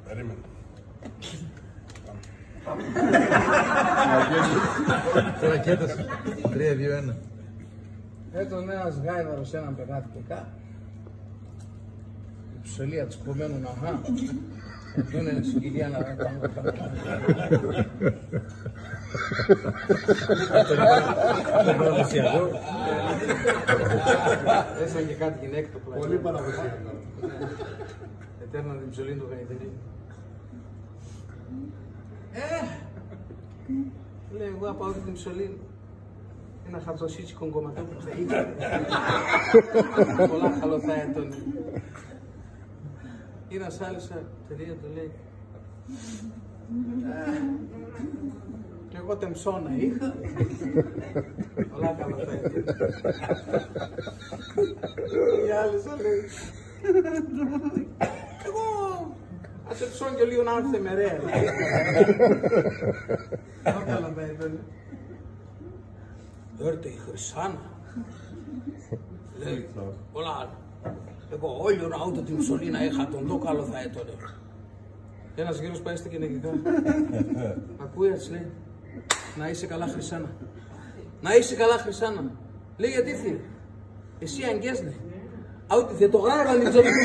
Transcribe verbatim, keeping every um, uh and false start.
Περίμενε. Ρακέτες. Τρία, δύο, ένα. Έτον ένας γάιδαρος έναν παιδάτι και κα-, η ψωλία της κομμένον, αχά. Ντούνε σκυλία να... Έσαν και κάτι γυναίκα το πλάι. Πολύ παραδοσιακό. Ετέρνα την ψωλήν του γαϊδαρί. Ε! Λέει, εγώ απ' αούτη την ψωλήν. Ένα χαρτοσίτσικο κομματόπουλο θα είχε. Πολλά καλό θα έτον. Ήραν σ' άλλος, ατελείωτο, λέει. «Ε, κι εγώ τ' εμψώνα είχα. Πολλά καλά θα έτον». Η άλλος λέει: «Κι εγώ ας εμψών' κι ολίγον, αν θε με, ρε». Πολλά καλά θα έτον. Έρτε η Χρυσάνα. Λέει: «Πολλά, εγώ όλον αούτον την ψωλήν να είχα, ατόν ντο καλό θα έτον». Ένας γέρος πάει σ' την γυναικ' κα-, ακούει, ας λέει: «Να είσαι καλά, Χρυσάνα. Να είσαι καλά, Χρυσάνα». Λέει: «Γιατί, θεία?» «Εσύ αγκαίσ' νε. Αούτη θε το γράγαν την ψωλήν του».